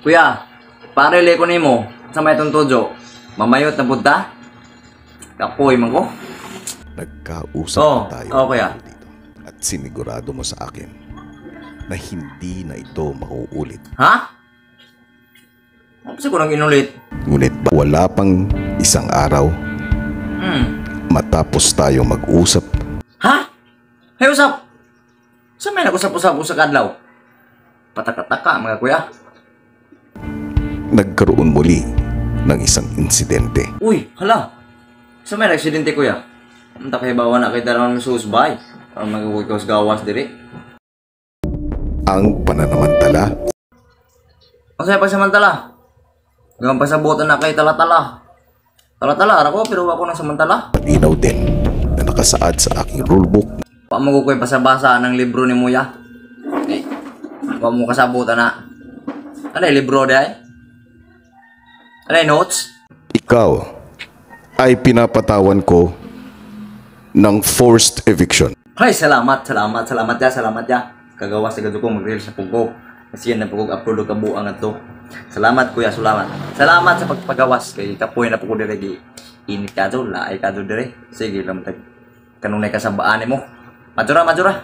Kuya, pare ko nimo sa may itong tujo. Mamayot na punta? Kapoy man ko. Nagkausap Oo, na tayo oo, kuya. Tungkol dito. At sinigurado mo sa akin na hindi na ito mauulit. Ha? Ano siguro ang inulit? Ngunit wala pang isang araw matapos tayo mag-usap Ha? Hey, usap! Sa may nag-usap-usap sa kadlaw? Patakataka, mga kuya. Nagkaroon muli ng isang insidente. Uy, hala. Sa may aksidente, kuya. Ang takay ba na kay dalawang misusbay? Ang magagawas gawas diri. Ang pananamantala Ang saya pagsamantala. Gawang pasabutan na kay talatala. Talatala, ara ko, pero ako nang samantala. Malinaw din na nakasaad sa aking rulebook Wa mo ko pasabasa ng libro ni Muya. Eh, wa mo kasabutan na. Ano yung libro di ay? Ano yung notes? Ikaw ay pinapatawan ko ng forced eviction. Ay, salamat, salamat, salamat ya, salamat ya. Kagawa sa gado ko, mag-reel sa pugo. Kasi yan na pugog upload og kabuang ato. Salamat, kuya, salamat. Salamat sa pagpagawas kay kapoy na po ko dire gi. Init ka do, laay ka do dire. Sige lang tag kanunay ka sa baan mo. Majura, majura.